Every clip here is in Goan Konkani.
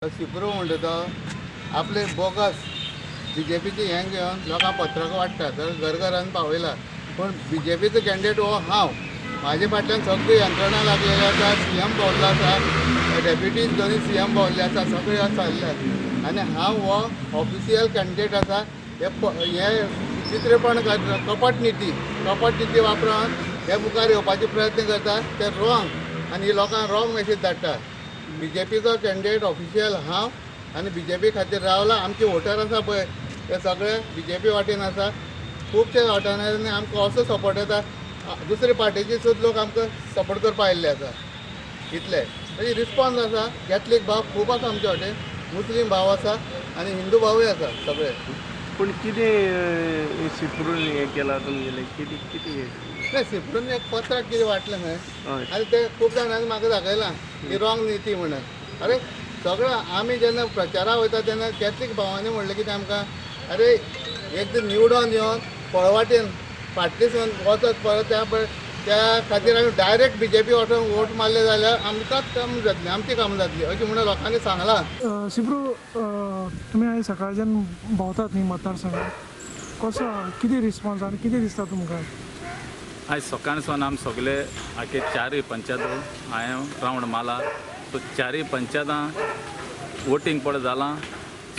सिप्रू म्हणटा तो आपले बोगस बीजेपीचे हें घेवन लोकांक पत्रकां वाडटा तर घरघरान पावयला. पूण बीजेपीचो कॅन्डिडेट हो हांव, म्हाजे फाटल्यान सगळी यंत्रणा लागलेली आसा. सीएम भोंवल्लो आसा, डेप्युटी दोनूय सीएम भोंवल्ले आसा, सगळे चालले आनी हांव हो ऑफिशियल कॅन्डिडेट आसा. हे हे विचित्रपण, कपट निती, कपट निती वापरून हे मुखार येवपाचे प्रयत्न करता ते रॉंग आनी ही लोकांक रॉंग मेसेज धाडटा. बीजेपीचो कॅन्डिडेट ऑफिशियल हांव आनी बीजेपी खातीर रावला. आमचे वोटर आसा पळय ते सगळे बीजेपी वाटेन आसा. खुबशे वाठारांनी आमकां असो सपोर्ट येता, दुसरे पार्टीचे सुद्दां लोक आमकां सपोर्ट करपाक आयिल्ले आसा. इतले म्हणजे रिस्पॉन्स आसा. कॅथलीक भाव खूब आसा आमच्या वाटेन, मुस्लीम भाव आसा आनी हिंदू भावूय आसा सगळे. पूण कितें सिप्रून हें केलां तुमगेलें कितें कितें हें? नाही, सिप्रून एक पत्राक कितें वाटलें न्हय आनी ते खूब जाणांनी म्हाका दाखयलां की रॉंग निती म्हणून. अरे, सगळं आमी जेन्ना प्रचाराक वयता तेन्ना कॅथलीक भावांनी म्हणलें कितें आमकां, अरे, एक दीस निवडोन येवन पळवाटेन फाटलीसून वचत परत त्या पळय, त्या खातीर आमी डायरेक्ट बीजेपी वचून वोट मारले जाल्यार आमकांच काम जातलें, आमची कामां जातली अशें म्हणून लोकांनी सांगलां. सिप्रू, तुमी आयज सकाळच्यान भोंवतात न्ही मतदारसंघात, कसो आहा, कितें रिस्पॉन्स आनी कितें दिसता तुमकां? आयज सकाळ सावन आमी सगळे आखे चारूय पंचायत हांवें रावंड मारला. सो चारूय पंचायतां वोटींग पळय जालां,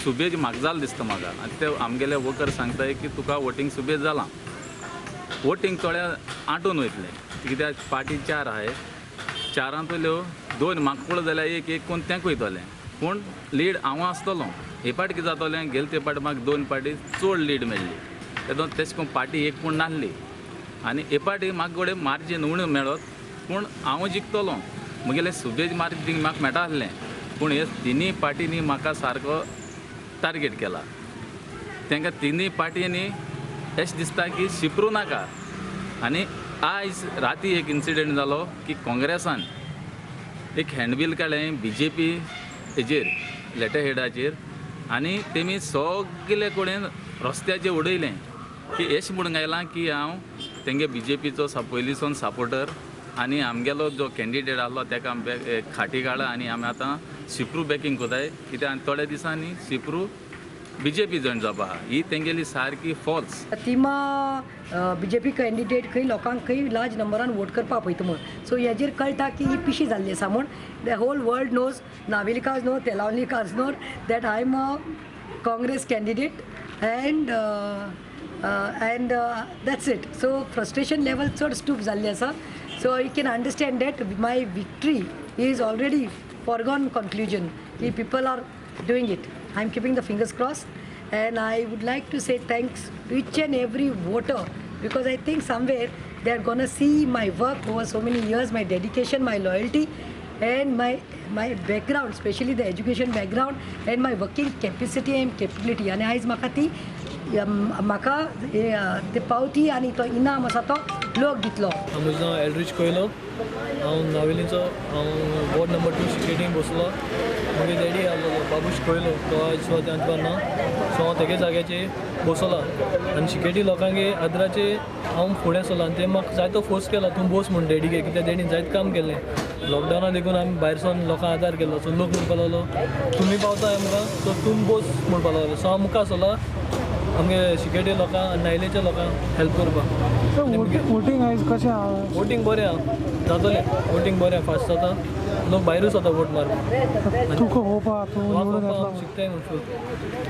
सुबेज म्हाका जालें दिसता म्हाका. आनी ते आमगेले वर्कर सांगताय की तुका वोटींग सुबेज जालां. वोटींग थोडें आटून वयतलें कित्याक पार्टी चार आहाय. चारांतल्यो दोन म्हाका पळय जाल्यार एक एक कोण तेंक वयतलें, पूण लीड हांव आसतलो. हे पाटी कितें जातलें, गेले ते पाटी म्हाका दोन पाटी चड लीड मेळ्ळी, तेदोन तेश कोन पार्टी एक पूण नासली आनी हे पाटी म्हाका घडये मार्जीन उणें मेळत, पूण हांव जिखतलो. म्हगेलें सुबेज मार्जीन म्हाका मेळटा आसलें, पूण हे तिनूय पार्टींनी म्हाका सारको टार्गेट केला. तांकां तिनूय पार्टींनी अशें दिसता की शिपरू नाका. आनी आयज राती एक इन्सिडंट जालो की काँग्रेसान एक हँडबील काडलें बीजेपी हेजेर, लेटर हेडाचेर, आनी तेमी सगले कडेन रस्त्याचेर उडयलें की एश म्हणून आयलां की हांव तेंगे बीजेपीचो पयलींसून सपोर्टर आनी आमगेलो जो कॅन्डिडेट आहलो तेका आमी खाटी काडला आनी आमी आतां सिप्रू बॅकींग कोताय कित्याक आनी थोड्या दिसांनी सिप्रू बीजेपी जॉयन जावपा आहा. ही तेंगेली सारकी फॉल्स. प्रतिमा बीजेपी कॅन्डिडेट खंय लोकांक खंय लार्ज नंबरान वोट करपाक पळयता म्हूण. सो हेजेर कळटा की ही पिशी जाल्ली आसा म्हूण. The whole world knows, Navelikars know, Telaolikars know that I am a Congress candidate and that's it. So frustration level चड स्टूप जाल्ली आसा. So you can understand that my victory is already foregone conclusion की people are doing it. I am keeping the fingers cross and I would like to say thanks to each and every voter because I think somewhere they are gonna see my work over so many years, my dedication, my loyalty, and my background, especially the education background and my working capacity and capability. आनी आयज म्हाका ती म्हाका ते पावती आनी तो इनाम आसा तो लोक दितलो. म्हजें नांव एल्ड्रीच कोयलो. हांव नावेलीचो. हांव वॉर्ड नंबर 2 शिकेटी बसलो. म्हगे डॅडी आहलो बाबूश कोयलो, तो आयज सुद्दां आमकां ना. सो हांव तेगे जाग्याचेर बसला आनी शिकेटी लोकांगे आदराचे हांव फुडें सरला आनी ते म्हाका जायतो फोर्स केला तूं बोस म्हूण डॅडीगे, कित्याक डॅडीन जायत काम केल्लें. लॉकडावना देखून आमी भायर सरून लोकांक आदार केल्लो. सो लोक म्हणपाक लागलो तुमी पावता आमकां, सो तूं बोस म्हणपाक लागलो. सो हांव मुखार सरला आमगे शिकेटी लोकांक आनी नायलेच्या लोकांक हेल्प करपाक. वोटींग आयज कशें आहा? वोटींग बरें आहा, जातलें वोटींग बरें आहा, फास्ट जाता, लोक भायरूच वता वोट मारपाक. तुका होप आहा तूं निवडून येतलो? शिकताय म्हूण फूल.